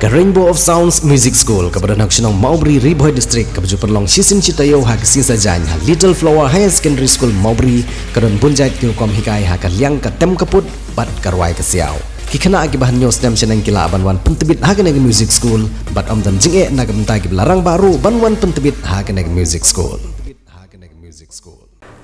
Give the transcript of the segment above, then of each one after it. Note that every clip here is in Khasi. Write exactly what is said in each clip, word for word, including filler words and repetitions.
Ka Rainbow of Sounds Music School kaba don ha ka shnong Mawbri, Ri Bhoi District, kaba ju pynlong shisien shi taïew ha ka sngi Saitjaiñ ha Little Flower Higher Secondary School Mawbri, ka don bun jait ki rukom hikai ha ka liang ka tem ka put bad ka rwai ka siaw. Ki khynnah kiba hynñiew snem shaneng ki lah ban wan pyntbit ha kane ka music school bad ym don jingeh na ka bynta kiba la rangbah ruh ban wan pyntbit ha kane ka music school.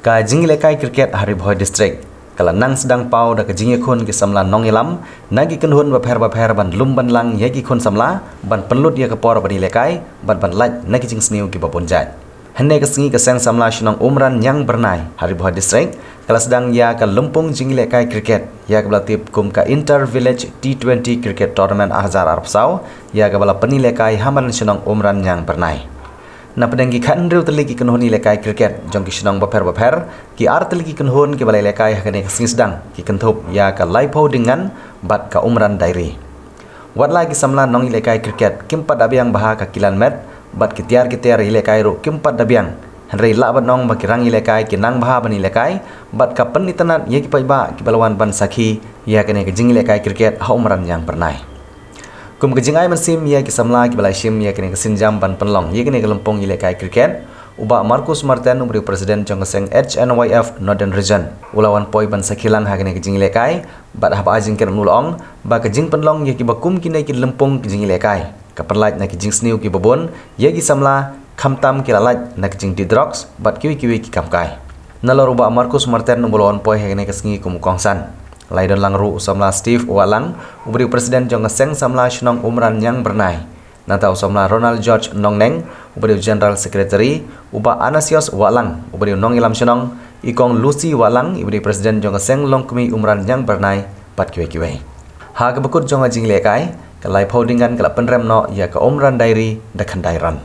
Ka jingïalehkai cricket ha Ri Bhoi District ka la nang sdang paw da ka jingïakhun ki samla nongïalam na ki kynhun bapher bapher ban lum ban lang ïa ki khun samla ban pynlut ïa ka por ban ïalehkai bad ban lait na ki jingsniew kiba bun jait. Hynne ka sngi ka seng samla shnong Umran Ñiang Byrnai ha Ri Bhoi District ka la sdang ïa ka lympung jingïalehkai cricket ïa kaba la tip kum ka Inter Village T twenty Cricket Tournament ar hajar arphew saw ïa kaba la pynïalehkai ha madan shnong Umran Ñiang Byrnai. Na pdeng ki khathynriew tylli ki kynhun ïalehkai cricket jong ki shnong bapher bapher, ki ar tylli ki kynhun kiba la ïalehkai ha kane ka sngi sdang ki kynthup ïa ka Laiphew Ding Ngan bad ka Umran Diary. Wat la ki samla nongïalehkai cricket kim pat da biang bha ha ka kilan met bad ki tiar ki tiar ïalehkai ruh kim pat da biang, hynrei lah ban ong ba ki rangïalehkai ki nang bha ban ïalehkai bad ka pynitynnad ïa ki paidbah kiba la wan ban sakhi ïa kane ka jingïalehkai cricket ha Umran Ñiang Byrnai. Kum ka jingai mynsiem ïa ki samla kiba la shim ïa kane ka sienjam ban pynlong ïa kane ka lympung ïalehkai cricket, u Bah Marcus Marten, uba dei u President jong ka seng H N Y F Northern Region, u la wan poi ban sakhi lang ha kane ka jingïalehkai bad haba ai jingkren u la ong ba ka jingpynlong ïa kiba kum kine ki lympung ki jingïalehkai ka pynlait na ki jingsniew kiba bun ïa ki samla, khamtam ki la lait na ki jingdih drugs bad kiwei kiwei ki kam kai. Nalor u Bah Marcus Marten uba la wan poi ha kane ka sngi kum u kongsan, la ïadon lang ruh u samla Steve Wahlang, uba dei u President jong ka seng samla shnong Umran Ñiang Byrnai. Nangta u samla Ronald George Nongneng, uba dei u General Secretary, u Bah Anasius Wahlang, uba dei u nongïalam shnong, i kong Lucy Wahlang, iba dei President jong ka seng longkmie Umran Ñiang Byrnai, bad kiwei kiwei. Ha kaba kut jong ka jingïalehkai, ka Laiphew Ding Ngan ka la pynrem noh ïa ka Umran Diary da khyndai run.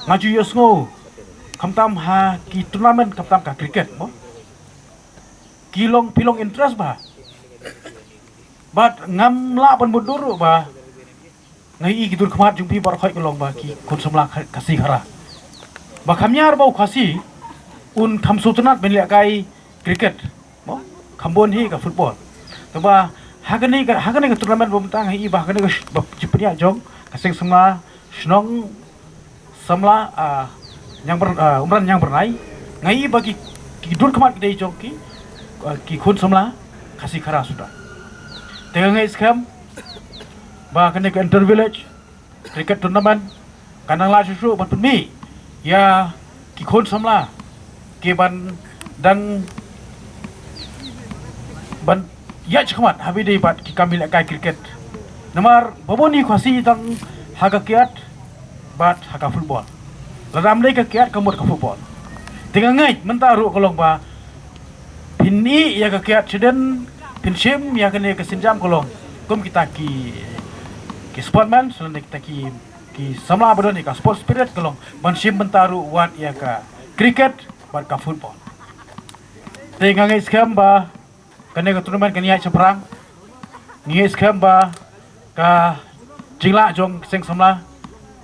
Nga ju ïohsngew khamtam ha ki tournament khamtam ka cricket mo. Ki long, phi long interest bha. Bad ngam lah ban mutdur ruh ba nga ïohi ki dur khmat jong phi baroh khoit ka long ba ki khun samla Khasi Khara. Ba kham ïar ba u Khasi un kham sngewtynnat ban lehkai cricket mo, kham bun hi ka football. Te ba ha kane ka, ha kane ka tournament ba mynta nga ïohi ba ha kane ka sh-, ba jingpynïaid jong ka seng samla shnong samla, ah, Ñiang Byr-, ah, Umran Ñiang Byrnai, nga ïohi ba ki, ki dur khmat ki dei jong ki, ah, ki khun samla Khasi Khara suda. Te nga ngeit skhem ba kane ka inter village cricket tournament kan nang lah shuh shuh ban pynmih ïa ki khun samla ki ban dang ban ïaid shakhmat ha ba ïadei bad ki kam ïalehkai cricket. Namar ba bun hi Khasi tang ha ka kiad bad ha ka football. Lada ym dei ka kiad ka mut ka football. Te nga ngeit mynta ruh ka long ba phin ïohi ïa ka kiad shadien, phin shim ïa kane ka sienjam ka long kum kita ki, ki sportmen, sha lade kita ki, ki samla ba don ïa ka sport spirit ka long ban shim mynta ruh wat ïa ka cricket bad ka football. Te nga ngeit skhem ba kane ka tournament kan ïaid shaphrang. Nga ngeit skhem ba ka jinglah jong ka seng samla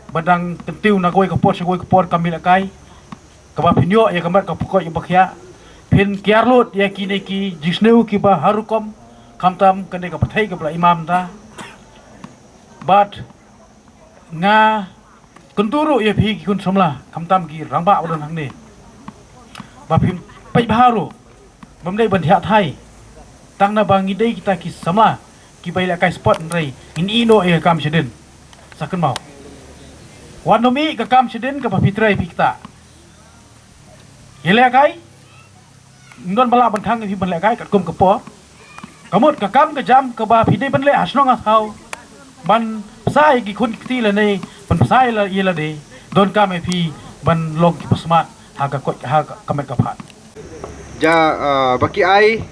ba dang kyntiew na kawei ka por sha kawei ka por ka mih lehkai, kaba phin ïoh ïa ka met ka pyrkhat ïa ba khiah, phin kiar lut ïa kine ki jingsniew kiba har rukom, khamtam kane ka pyrthei kaba la imam da. Bad nga kyntu ruh ïa phi ki khun samla, khamtam ki rangbah ba don hangne, ba phim peit bha ruh, bym dei ban thiah thai tang naba ngi dei kita ki samla kiba ïalehkai sport, hynrei ngin ïeh noh ïa ka kam shadien. Sa kynmaw, wat nym ïeh ka kam shadien kaba phi trei phi ktah. Ïalehkai Ym don ba lah ban khang ïa phi ban lehkai katkum ka por. Ka mut ka kam ka jam kaba phi dei ban leh ha shnong ha thaw, ban pynshai ïa ki khun ki kti lane ban pynshai ïa la, ïa lade, donkam ïa phi ban long kiba smat ha ka koit, ha ka, ka met ka phad. Ja, ah, ba ki ai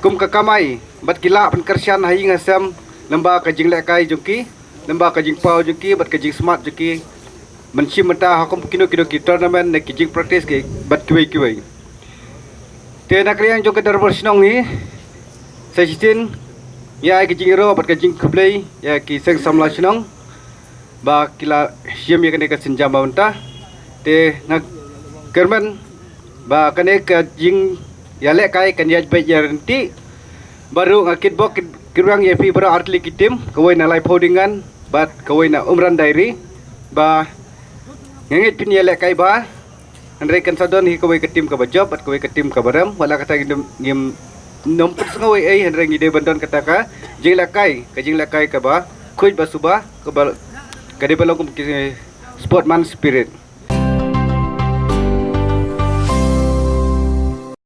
kum ka kamai bad ki lah ban kyrshan ha ïing ha sem lyngba ka jinglehkai jong ki, lyngba ka jingpaw jong ki bad ka jingsmat jong ki ban shim bynta ha kum kino kino ki tournament ne ki jingpractice ki bad kiwei kiwei. Te na ka liang jong ka dorbar shnong hi, sa shisien ngi ai ka jingïaroh bad ka jingkhublei ïa ki seng samla shnong ba ki la shim ïa kane ka sienjam ba mynta. Te nga kyrmen ba kane ka jingïalehkai kan ïaid beit ïaid ryntih. Bad ruh nga kitbok kit, kitrwiang ïa phi baroh artylli ki team, kawei na Laiphaw Diengan bad kawei na Umran Diary, ba nga ngeit phin ïalehkai bha. Hynrei kan sa don hi kawei ka team kaba jop bad kawei ka team kaba rem. Wat la kata ngim, ngim nym pynsngew ei ei, hynrei ngi dei ban don kata ka jinglehkai, ka jinglehkai kaba khuid ba suba, kaba, ka dei ban long kum ki sportsman spirit.